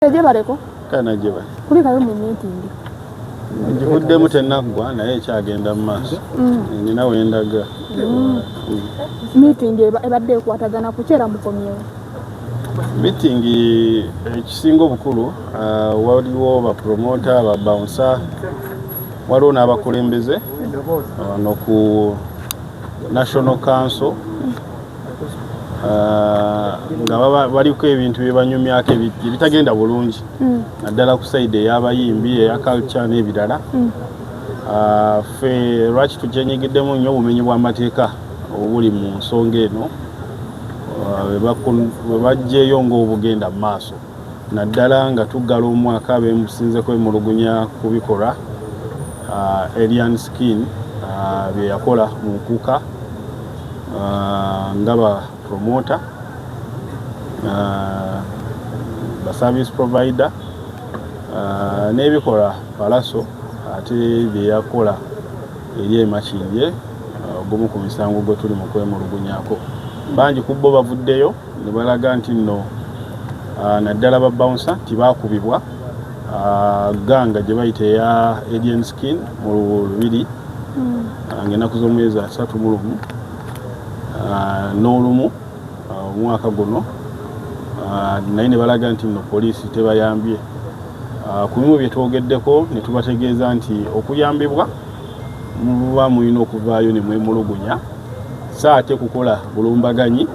Gyebaleko. Kana gyebale. Kulikayo mu meeting. Ngivuddemu tenaggwa, naye ekyagenda mu maaso. Nina wendaga. Meeting ebadde ekwatagana ku kyera mukomyewo? Meeting ekisinga obukulu, waliwo bapromota, babouncer, waliwo n'abakulembeze wano ku National Council, nga baliko ebintu bye banyumyako ebitagenda bulungi, naddala ku side ey'abayimbi, eya culture n'ebirala. Ffe lwaki tukyenyigiddemu nnyo? Obumenyi bw'amateeka obuli mu nsonga eno, bwe baggyeyo ng'obugenda mu maaso, naddala nga tuggala omwaka, bemusinze kwemulugunya ku bikolwa Alien Skin bye yakola mu nkuuka, nga ba promoter, ba service provider, n'ebikola Pallaso ate bye yakola eri emakindye, ogumu ku misango gwe tuli mu kwemulugunyako. Bangi ku bo bavuddeyo ne balaga nti nno, naddala ba bouncer, tibakubibwa gang gye bayita eya Alien Skin mu Lubiri, ng'ennaku z'omwezi 31 n'olumu omwaka guno, naye ne balaga nti nno poliisi tebayambye. Ku bimu bye twogeddeko ne tubategeeza nti okuyambibwa muba mulina okuvaayo ne mwemulugunya, so ate kukola bulumbaganyi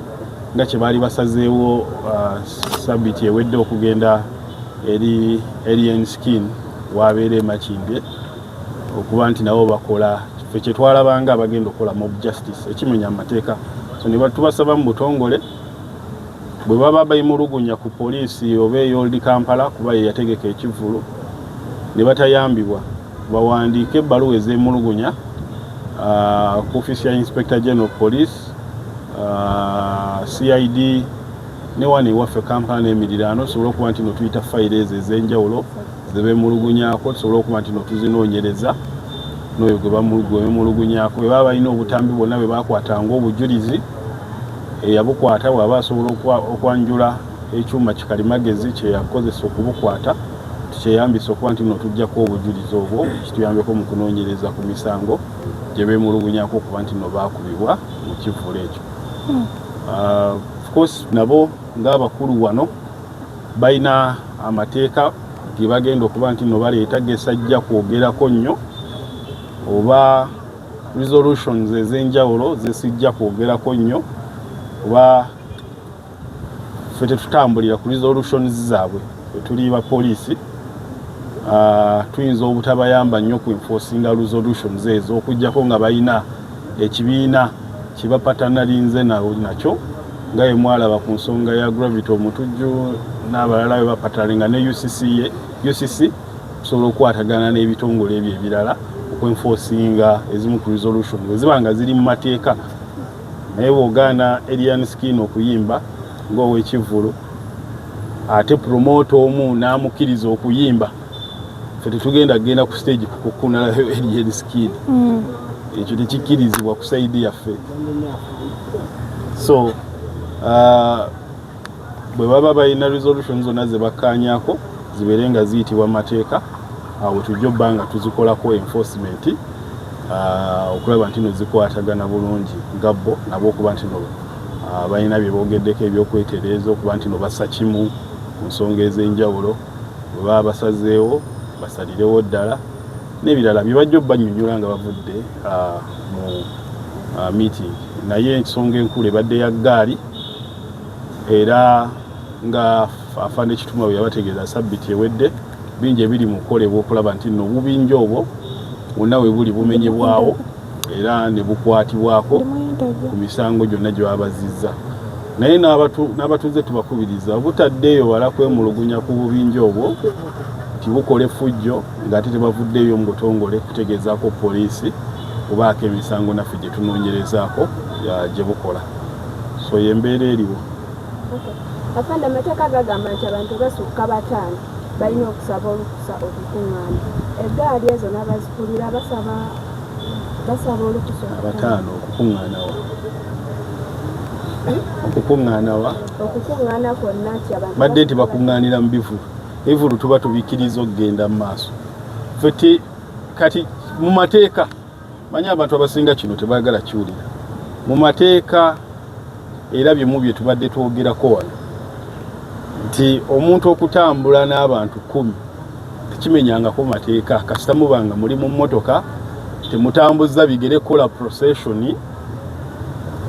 nga kye baali basazeewo sabiti ewedde okugenda eri Alien Skin wabeera emakindye, okuba nti nabo bakola ffe kyetwalabanga abagenda okukola mob justice ekimenya amateeka. So ne tubasaba mu butongole, bwe baba bemulugunya ku poliisi oba ey'Old Kampala, kuba ye yategeka ekivvulu, ne batayambibwa, bawandiike ebbaluwa ez'emulugunya ku ofiisi ya Inspector General Police, CID, ne wano ewaffe Kampala n'emiriraano, tusobole okuba nti no tuyita fayiro ezo ez'enjawulo ze beemulugunyako, tusobole okuba nti no tuzinoonyereza n'oyo gwe bemulugunyako. Bwe baba balina obutambi bwonna bwe bakwatanga obujulizi, eyabukwata bw'aba asobola okwanjula ekyuma kikalimagezi kyeyakozesa okubukwata, tukyeyambisa okuba nti no tujjako obujulizi obwo, kituyambeko mu kunoonyereza ku misango gye beemulugunyako okuba nti no baakubibwa mu kivvulu ekyo. Of course nabo ng'abakulu wano balina amateeka ge bagenda okuba nti no baleeta gesajja kwogerako nnyo, oba resolutions ez'enjawulo zesijja kwogerako nnyo, oba ffe tetutambulira ku resolutions zaabwe. Tuli bapoliisi, tuyinza obutabayamba nnyo ku enforcinga resolutions ezo, okugjako nga balina ekibiina kyebapartnerinze nakyo, nga bwe mwalaba ku nsonga ya Gravity Omutujju n'abalala bwe bapartneringa ne UCC. UCC tusobola okukwatagana n'ebitongole ebyo ebirala okwenforcinga ezimu ku resolution bwe ziba nga ziri mu mateeka. Naye bw'ogaana Alien Skin okuyimba ng'owekivvulu, ate promoter omu n'amukkiriza okuyimba, ffe tetugenda kugenda ku stage kukunalayo Alien Skin. Ekyo tekikkirizibwa ku side yaffe. So bwe baba balina resolution zonna ze bakkaanyako, zibeere nga ziyitibwa mateeka, awo tujja obba nga tuzikolako enforcement, okulaba nti no zikwatagana bulungi, nga bo nabo okuba nti no balina bye boogeddeko ebyokwetereeza, okuba nti no bassa kimu ku nsonga ez'enjawulo bwe baba basazeewo basalirewo ddala, n'ebirala bye bajja obbanyonnyola nga bavudde mu meeting. Naye ensonga enkulu ebadde ya ggaali, era nga afande Kituma bwe yabategeeza sabbiti ewedde, bingi ebiri mu kukolebwa okulaba nti nno obubinja obwo bwonna we buli bumenyebwawo era ne bukwatibwako ku misango gyonna gye baba bazizza. Naye n'abatuuze tubakubiriza obutaddeeyo wala kwemulugunya ku bubinja obwo tibukola effujjo, ng'ate tebavuddeeyo mu butongole kutegeezaako poliisi kubaako emisango naffe gye tunoonyerezaako gye bukola. So yembeera eriwo. Afande, amateeka gagamba nti abantu basukka 5 balina okusaba olukusa okukuŋŋaana. Eggaali ezo n'abazikulira basaba olukusa? 5 okukuŋŋaana wa? Okukuŋŋaana wa? Okukuŋŋaana kwonna nti abantu Badde nti bakuŋŋaanira mu bivulu. Ebivulu tuba tubikkiriza okugenda mu maaso. Ffe kati mu mateeka, manyi abantu abasinga kino tebaagala kiwulira, mu mateeka era bimu bye tubadde twogerako wano nti omuntu okutambula n'abantu 10 tekimenyangako mateeka, kasita muba nga muli mu mmotoka, temutambuza bigere kukola procession,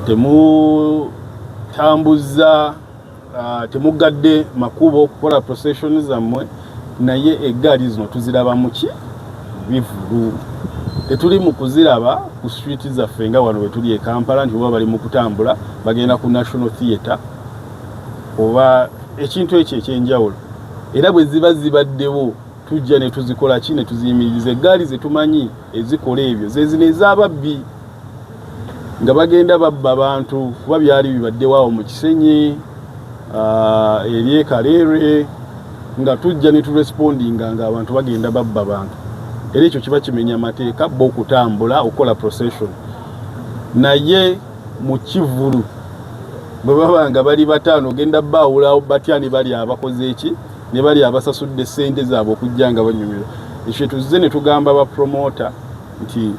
temutambuza temugadde makubo okukola procession zammwe. Naye eggaali zino tuziraba muki? Bivulu. Tetuli mu kuziraba ku street zaffe nga wano wetuli e Kampala nti oba bali mu kutambula bagenda ku National Theatre oba ekintu ekyo ekyenjawulo. Era bwe ziba zibaddewo tujja ne tuzikola ki? Ne tuziyimiriza. Eggaali ze tumanyi ezikola ebyo ze zino ez'ababbi nga bagenda babba abantu, kuba byali bibaddewo awo mu Kisenyi, eri e Kaleerwe, nga tujja ne turespondinga nga abantu bagenda babba bantu. Era ekyo kiba kimenya amateeka bo okutambula okukola procession. Naye mu kivulu bwe baba nga bali 5, ogenda baawulawo batya ne bali abakoze eki ne bali abasasudde sente zaabwe okujja nga banyumirwa? Ekyo tuzze ne tugamba ba promoter nti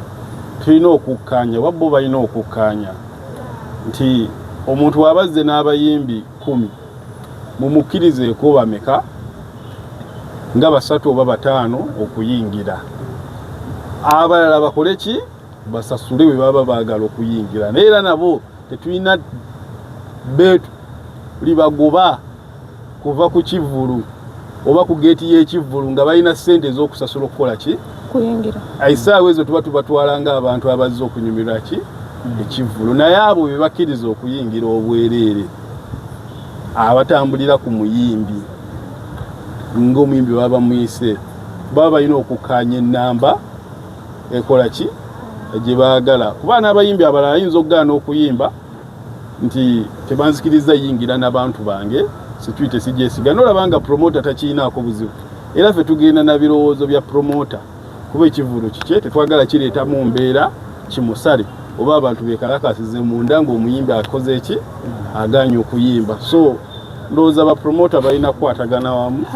tulina okukkaanya, oba bo balina okukkaanya nti omuntu w'abazze n'abayimbi 10, mumukkirizeeko bameka, nga 3 oba 5 okuyingira, abalala bakole ki? Basasule bwe baba baagala okuyingira. Naye era nabo tetulina beetu libagoba kuva ku kivvulu oba ku geeti y'ekivvulu nga balina ssente ez'okusasula okukola ki? Kuyingira. Essaawa ezo tuba tubatwala ng'abantu abazze okunyumirwa ki? Ekivvulu. Naye abo be bakkiriza okuyingira obwereere, abatambulira ku muyimbi ng'omuyimbi baba bamuyise, baba balina okukkaanya ennamba ekola ki gye baagala, kuba n'abayimbi abalala ayinza okugaana okuyimba nti tebanzikiriza yingira n'abantu bange, security sigyesiga. Nolaba nga promoter takiyinaako buzibu. Era ffe tugenda na birowoozo bya promoter, kuba ekivvulu kikye, tetwagala kireetamu mbeera kimusale oba abantu bekalakasize munda ng'omuyimbi akoze eki? Agaanye okuyimba. So ndowooza ba promoter balina kukwatagana wamu,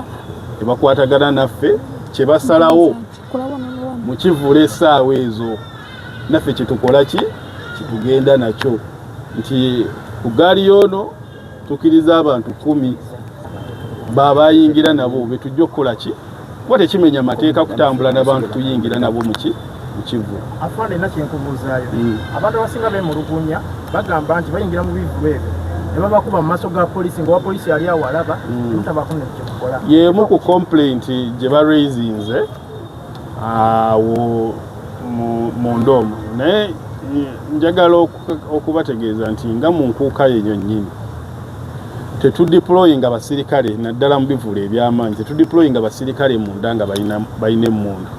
tebakwatagana naffe, kyebasalawo mu kivvulu essaawa ezo naffe kyetukola ki? Kitugenda nakyo nti ku ggaali yoono tukkiriza abantu 10 babayingira nabo betujja okukola ki, kuba tekimenya mateeka kutambula n'abantu kuyingira nabo muki? Mu kivvulu. Afande, nina kyenkubuuzaayo. Abantu abasinga bemulugunya, bagamba nti bayingira mu bivvulu ebyo ne babakuba mu maaso ga polisi, nga owa polisi ali awo alaba, temutabaako nekyemukola. Yemu ku complaint gye baraisinze awo munda omwo. Naye njagala okubategeeza nti nga mu nkuuka yeyo nnyini tetudeployinga basirikale, naddala mu bivvulu ebyamaanyi, tetudeployinga basirikale munda nga balina emmundu.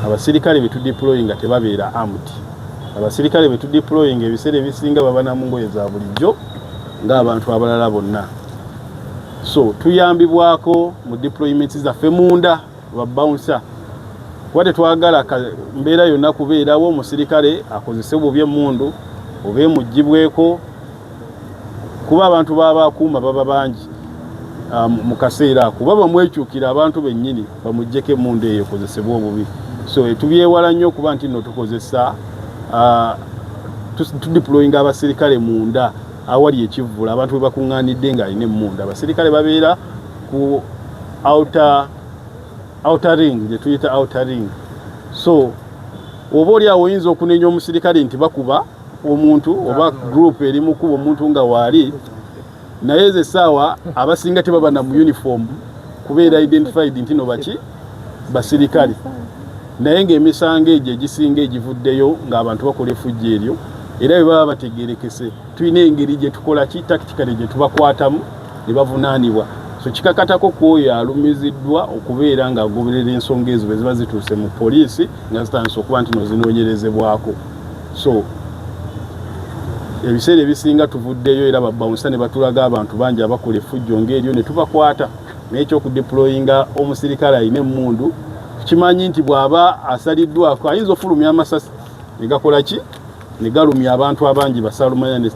Abasirikale betudeployinga tebabeera armed. Abasirikale betudeployinga ebiseera ebisinga baba na mu ngoye za bulijjo ng'abantu abalala bonna. So tuyambibwako mu deployment zaffe munda ba bouncer, kuba tetwagala mbeera yonna kubeerawo omusirikale akozese bubi emmundu oba emugibweko, kuba abantu baba akuuma baba bangi mu kaseera ako baba bamwekyukira abantu bennyini bamuggyeko emmundu eyo ekozesebwa obubi. So tubyewala nnyo okuba nti nno tukozesa tudeployinga abasirikale munda awali ekivvulu abantu we bakuŋŋaanidde ng'alina emmundu. Abasirikale babeera ku outer ring, gye tuyita outer ring. So oba oli awo oyinza okunenya omusirikale nti bakuba omuntu oba group eri mukuba omuntu nga waali, naye ezo essaawa abasinga tebaba na mu uniform kubeera identified nti no baki? Basirikale. Naye ng'emisango egyo egisinga egivuddeyo ng'abantu bakola effujjo eryo, era bwe baba bategerekese, tulina engeri gye tukola ki? Tactically gye tubakwatamu ne bavunaanibwa. So kikakatako ku oyo alumiziddwa okubeera ng'agoberera ensonga ezo bwe ziba zituuse mu poliisi nga zitandise okuba nti no zinoonyerezebwako. So ebiseera ebisinga tuvuddeyo era ba bouncer ne batulaga abantu bangi abakola effujjo ng'eryo ne tubakwata. Naye ekyokudeployinga omusirikale alina emmundu, tukimanyi nti bw'aba asaliddwako ayinza ofulumya amasasi ne gakola ki? Ne galumya abantu abangi basalumanya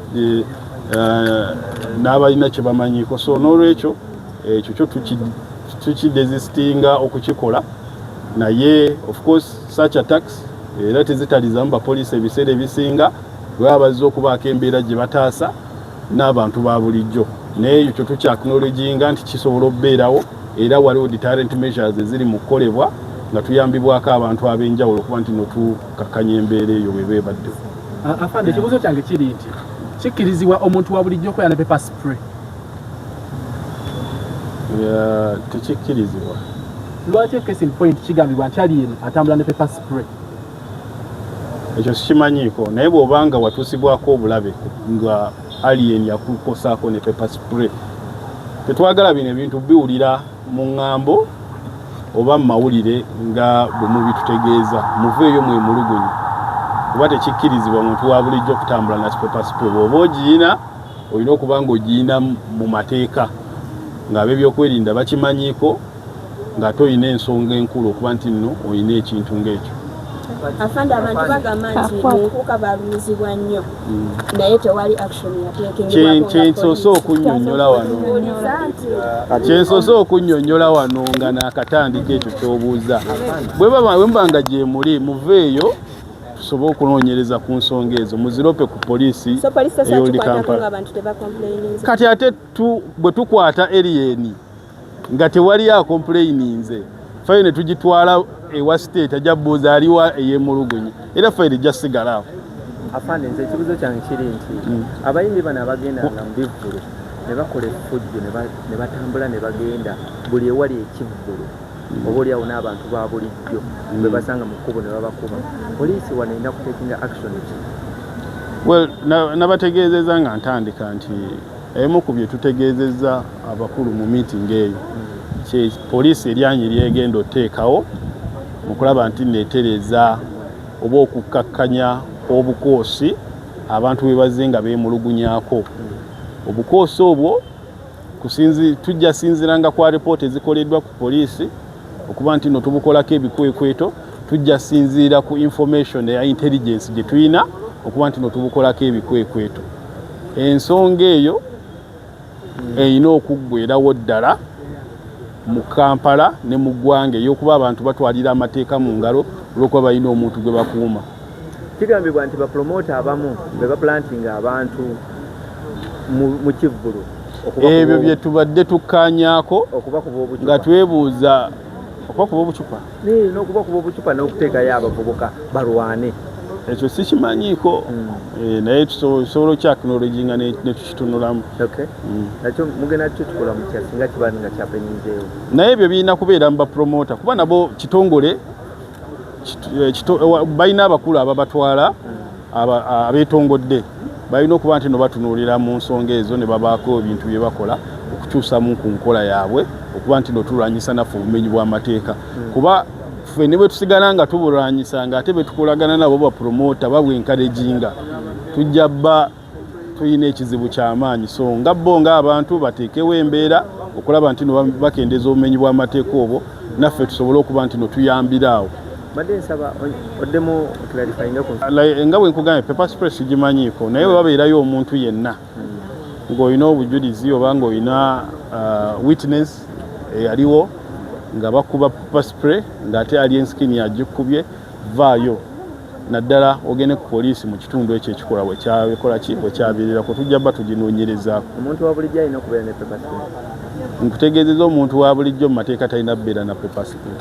n'abalina kye bamanyiiko. So n'olwekyo Ekyo kyo tukidesistinga okukikola, naye of course such attacks era tezitalizamu bapoliisi. Ebiseera ebisinga baba bazze okubaako embeera gye bataasa n'abantu ba bulijjo, naye ekyo tukyacknowledginga nti kisobola okubeerawo, era waliwo deterrent measures eziri mu kukolebwa nga tuyambibwako abantu ab'enjawulo okuba nti notukakkanya embeera eyo bweba ebaddewo. Afande, ekibuuzo kyange kiri nti kikkirizibwa omuntu wa bulijjo okubeera ne pepper spray? Tekikkirizibwa. Lwaki? Case in point, kigambibwa nti Alien atambula ne pepper spray. Ekyo sikimanyiiko, naye bw'obanga watuusibwako obulabe nga Alien yakukosaako ne pepper spray, tetwagala bino ebintu biwulira mu ŋŋambo oba mu mawulire nga bwe mubitutegeeza. Muveeyo mwemulugunyi, kuba tekikkirizibwa muntu wa bulijjo okutambula na pepper spray. Bw'oba ogiyina, olina okuba nga ogiyina mu mateeka ng'ab'ebyokwerinda bakimanyiiko, ng'ate olina ensonga enkulu okuba nti nno olina ekintu ng'ekyo. Afande, abantu bagamba nti mu nkuuka balumizibwa nnyo, naye tewali action yateekebwako. Kyensoose okunnyonnyola wano nga naakatandika, ekyo ky'obuuza, bwe muba nga gye muli, muveeyo tusobole okunoonyereza ku nsonga ezo, muzirope ku poliisi So poliisi ey'Old tesobola Kampala. Nga abantu tebacomplaininze. Kati ate bwe tukwata Alien nga tewali acomplaininze, fayiro ne tugitwala ewa state, ajja buuza aliwa ey'emulugunyi, era fayiro ejja sigala awo. Afande, nze ekibuuzo kyange kiri nti abayimbi bano abagendanga mu bivvulu ne bakola effujjo ne batambula ne bagenda buli ewali ekivvulu, oba oliawo n'abantu ba bulijjo bwe basanga mu kkubo ne babakuba, poliisi wano erina kutakinga action ki? Well, nabategeezezza nga ntandika nti emu ku bye tutegeezezza abakulu mu meeting eyo kye poliisi eryanyi lyegenda oteekawo mu kulaba nti neetereza oba okukkakkanya obukoosi abantu bwe bazze nga beemulugunyaako. Obukoosi obwo tujja sinziranga ku alipoota ezikoleddwa ku poliisi okuba nti no tubukolako ebikwekweto, tujja sinziira ku information eya intelligence gye tulina okuba nti no tubukolako ebikwekweto. Ensonga eyo erina okuggwerawo ddala mu Kampala ne mu ggwanga, ey'okuba abantu batwalira amateeka mu ngalo olw'okuba balina omuntu gwe bakuuma. Kigambibwa nti bapromota abamu be baplantinga abantu mu kivvulu Ebyo bye tubadde tukkaanyaako okubakuba obucupa. Nga twebuuza okubakuba obucupa. N'okubakuba obucupa n'okuteekayo abavubuka balwane. Ekyo sikimanyiiko. Naye tusobola okyacknowledginga ne tukitunulamu. Okay. Nakyo mugenda kyo kikola mutya singa kiba nga kyahappeninzeewo? Naye ebyo birina kubeera mu bapromota, kuba nabo kitongole balina abakulu ababatwala abeetongodde, balina okuba nti no batunuulira mu nsonga ezo ne babaako ebintu bye bakola okukyusamu ku nkola yaabwe okuba nti no tulwanyisa naffe obumenyi bw'amateeka, kuba ffe ne bwe tusigala nga tubulwanyisa nga ate betukolagana nabo bapromota babwencouraginga, tujja bba tulina ekizibu kyamaanyi. So nga bo ng'abantu bateekewo embeera okulaba nti no bakendeeza obumenyi bw'amateeka obwo, naffe tusobole okuba nti no tuyambira awo. Mbadde nsaba oddemu clarifyinga ku Nga bwe nkugambye, pepper spray sigimanyiiko, naye bwe babeerayo omuntu yenna ng'olina obujulizi oba ng'olina witness eyaliwo nga bakuba pepper spray ng'ate Alien Skin yagikubye, vaayo naddala ogende ku poliisi mu kitundu ekyo ekikolwa bwekyakola ki bwekyaviirirako, tujja bba tuginoonyerezaako. Omuntu wa bulijjo alina okubeera ne pepper spray? Nkutegeezeza, omuntu wa bulijjo mu mateeka talina kubeera na pepper spray.